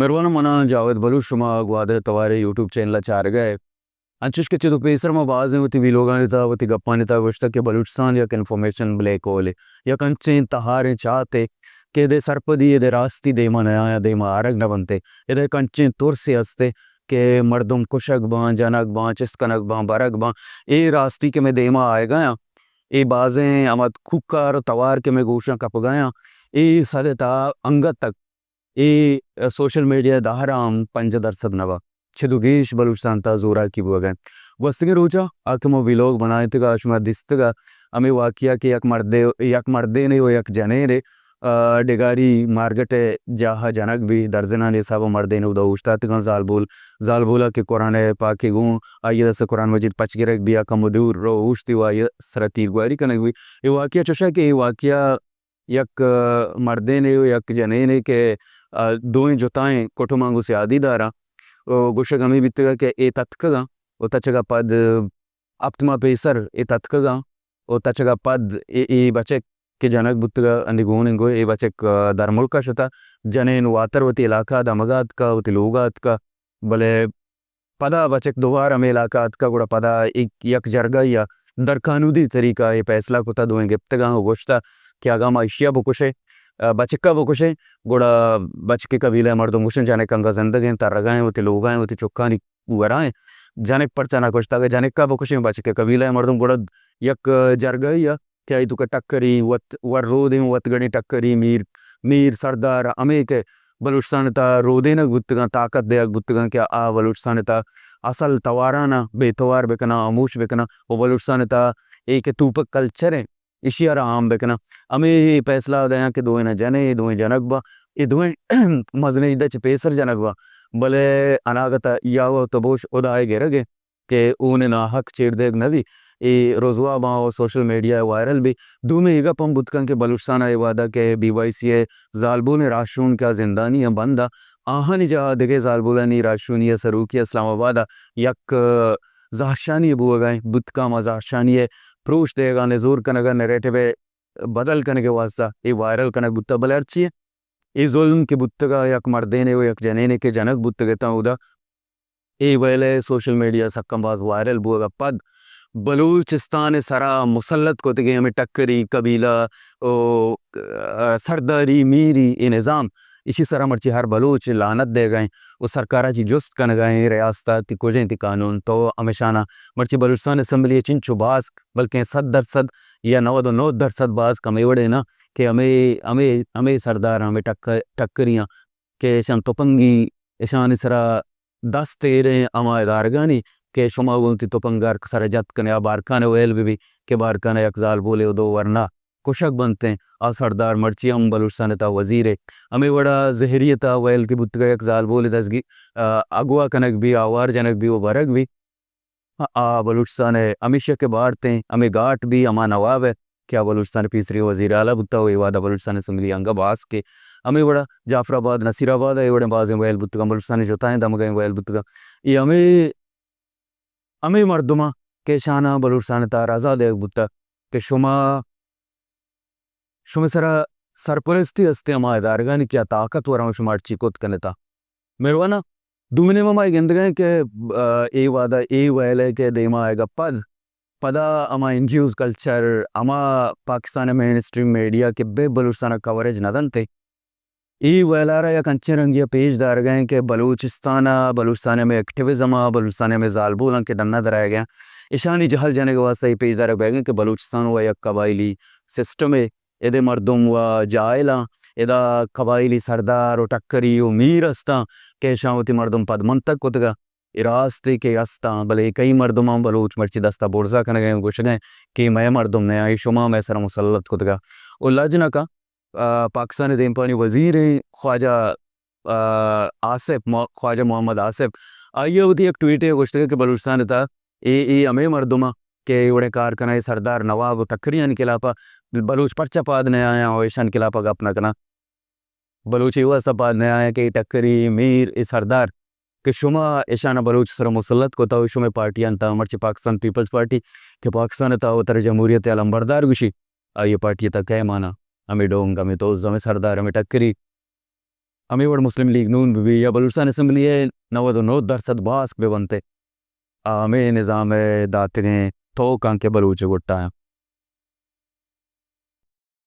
مہروان، من آں جاوید بلوچ، شما گوادر توار ءِ یوٹیوب چینل ءَ چارگ ءَ ئے۔ انچش کہ چدو پیسر ما بازیں وتی ویلوگانی تہا، وتی گپانی تہا گوشتگ کہ بلوچستان یک انفارمیشن بلیک ہولے، یک انچیں تہاریں چاتے کہ ادے سرپدی، ادے راستی دیما نیایاں، دیما آرگ نہ بنتے۔ ادے یک انچیں ترسے ہستے کہ مردم کشگ باں، جنگ باں، چست کنگ باں، برگ باں۔ اے راستی کہ مئے دیما آیگایاں، اے بازیں ہما کوکار و توار کہ مئے گوشاں کپگایاں، اے سد ءِ تہا انگت تک اے سوشل میڈیا ءِ دہر ءَ ہم پنجاہ درسد نہ با، چد و گیش بلوچستان ءِ تہا زوراکی بوگ ءَ انت۔ گوستگیں روچ ءَ آ کہ ما ویلوگ بنائینتگ ءُ شما دیستگ ءُ ہمے واقعہ کہ یک مردے، یک مردینے و یک جنینے، آ، ڈگاری مارکیٹ ءِ جاہ ءَ جنگ بی، درزنانی حساب ءَ مردین اودا اوشتاتگاں، زالبول، زالبول ءَ کہ قرآن پاک ءَ گوں آئی ءِ دست ءَ قرآن مجید پچ گرگ بی، آ کمو دور رو اوشتی و آئی ءِ سرا تیرگواری کنگ بی۔ اے واقعہ چوشا کہ اے واقعہ یک، آ، مردینے و یک جنینے کہ، آ، دوئیں جتائیں کٹماں گوں سیادی داراں۔ و گوشگ ہمے بیتگ کہ اے تتکگاں و تچگ ءَ پد ہپت ماہ پیسر اے تتکگاں و تچگ ءَ پد اے، اے بچک کہ جنگ بوتگ ءُ ہندی گون انگو اے بچک، آ، درملک ءَ شتہ، جنین واتر وتی علاقہ ءَ دمگ ءَ اتکہ، وتی لوگ ءَ اتکہ، بلے پدا بچک دوبارہ ہمے علاقہ ءَ اتکہ، گڑا پدا یک، یک جرگہ یا در قانودی طریقہ ءَ اے فیصلہ کتہ، دوئیں گپتگاں ءُ گوشتہ کہ اگاں ما ایشی ءَ بکشیں، آ، بچک ءَ بکشیں، گڑا بچک ءِ قبیلہ ءِ مردم گوشن جنک انگہ زندگ انت، ترگا انت، وتی لوگا انت، وتی چکانی گورا انت، جنک پرچا نہ کشتہ؟ اگہ جنک ءَ بکشیں بچک ءِ قبیلہ ءِ مردم، گڑا یک جرگہ یا کہ آئی توکا ٹکری وت، ور رودیں وت گڑیں ٹکری میر، میر سردار ہمے کہ بلوچستان ءِ تہا رودینگ بوتگاں، طاقت دیگ بوتگاں کہ آ بلوچستان ءِ تہا اصل تواراناں بے توار بکناں، ہاموش بکناں و بلوچستان ءِ تہا اے کہ توپک کلچر ایں، ایشی ءَ را عام بکناں۔ ہمے فیصلہ ءَ دیاں کہ دوئیناں جنیں، اے دوئیں جنگ باں، اے دوئیں مزنیں عید ءَ چہ پیسر جنگ باں، بلے اناگت ءَ یا وت بوش ہدا ءِ گرگ ءَ کہ اون ءِ ناحق چیر دیگ نہ بی، اے رزوا باں و سوشل میڈیا ءَ وائرل بی۔ دومی اے گپ ہم بوت کنت کہ بلوچستان ءَ اے وہد ءَ کہ بی وائی سی ءِ زالبولیں راہشون کہ آ زندانی ءَ بند ءَ، آہانی جاہ ءَ دگہ زالبولانی راہشونی ءِ سروکی اسلام آباد ءَ یک، آ، زہرشانی بوگ ءَ انت، بوت کنت ہما زہرشانی ءِ پروش دیگ ءَ، نزور کنگ ءَ، نیریٹو ءِ بدل کنگ ءِ واستہ اے وائرل کنگ بوتگ، بلے ہرچی اے ظلم کہ بوتگ ءَ یک مردینے و یک جنینے کہ جنگ بوتگ اتاں اودا، اے ویل ءِ سوشل میڈیا ءَ سکاں باز وائرل بوگ ءَ پد بلوچستان ءِ سرا مسلط کتگیں ہمے ٹکری قبیلہ و، آ، سرداری میری اے نظام، ایشی سرا مرچی ہر بلوچ لعنت دیگ ءَ انت و سرکار ءَ چی جست کنگ ءَ انت، ریاست ءَ تئی کجیں تئی قانون، تو ہمیشاناں مرچی بلوچستان اسمبلی ءِ چنچو باسک، بلکیں صد درصد یا نود و نو درصد باسک ہمے وڑیں نا کہ ہمے، ہمے، ہمے سردار ہمے ٹک-، ٹکریاں کہ اشان تپنگی، اشانی سرا دست ایریں ہما ادارگانی کہ شما گوں وتی تپنگ ءَ ہر کس ءَ را جت کنے، آ بارکھان ءِ ویل بہ بی کہ بارکھان ءَ یک زالبولے و دو ورنا کشگ بنت انت، آ سردار مرچی ہم بلوچستان ءِ تہا وزیرے۔ ہمے وڑا زہری ءِ تہا ویل کہ بوتگ ءَ یک زالبولے دزگی، آ، اغوا کنگ بی، آوار جنگ بی و برگ بی۔ آ بلوچستان ءِ ہمیشہ کہ بارتیں ہمے گاٹ بی ہما نواب ءِ کہ آ بلوچستان ءِ پیسری وزیر اعلیٰ بوتہ و اے وہد ءَ بلوچستان اسمبلی انگہ باسکے۔ ہمے وڑا جعفر آباد، نصیر آباد ءَ اے وڑیں بازیں ویل بوتگاں، بلوچستان ءِ جتائیں دمگاں ویل بوتگاں۔ اے ہمے، ہمے مردماں کہ اشاناں بلوچستان ءِ تہا رضا دیگ بوتہ کہ شما شمئے سرا سرپرستی است ایں ہما ادارگانی کہ آ طاقتور اں، شما ہرچی کت کنتا۔ مہرواناں، دومی نیمگا ما اے گندگا ایں کہ، آ، اے وہدا اے ویل ءِ کہ دیما آیگا پد، پدا ہما این جی اوز کلچر، ہما پاکستان ءِ مین اسٹریم میڈیا کہ بے بلوچستان ءَ کوریج نہ دنت، اے ویل ءَ را یک انچیں رنگے ءَ پیش دارگا ایں کہ بلوچستان ءَ، بلوچستان ءِ ہمے ایکٹیوزم ءَ، بلوچستان ءِ ہمے زالبولاں کہ ڈن ءَ درآیگا ایں، اشانی جہل جنگ ءِ واستہ اے پیش دارگ بیگا ایں کہ بلوچستان و یک قبائلی سسٹمے، ادے مردم و جاہلاں، ادا قبائلی سردار و ٹکری و میر استاں کہ اشاں وتی مردم پدمنتگ کتگا۔ اے راستے کہ استاں، بلے اے کئی مردماں بلوچ مرچی دستا برزا کنگا ایں، گوشگا ایں کہ مئے مردم نیاں، اے شما مئے سرا مسلط کتگا۔ و لج نہ کن، آ، پاکستان ءِ دیمپانی وزیر ایں خواجہ، آ، آصف، مو-، خواجہ محمد آصف، آئی ءَ وتی یک ٹویٹے ءَ گوشتگ کہ بلوچستان ءِ تہا اے، اے ہمے مردم آں کہ اے وڑیں کار کناں، اے سردار نواب و ٹکریانی خلاف ءَ بلوچ پرچا پاد نیایاں و ایشانی خلاف ءَ گپ نہ کناں۔ بلوچ اے واستہ پاد نیایاں کہ اے ٹکری، میر، اے سردار کہ شما ایشاناں بلوچ سرا مسلط کتا و شمئے پارٹیانی تہا، مرچی پاکستان پیپلز پارٹی کہ پاکستان ءِ تہا وترا جمہوریت ءِ علمبردار گوشی، آئی ءِ پارٹی ءِ تہا کئے مانا؟ ہمے ڈونگ، ہمے توز، ہمے سردار، ہمے ٹکری۔ ہمے وڑ مسلم لیگ نون بہ بی یا بلوچستان اسمبلی ء نود و نو درسد باسک بہ بنت، آ ہمے نظام ء داتگیں توکاں کہ بلوچ ء گٹا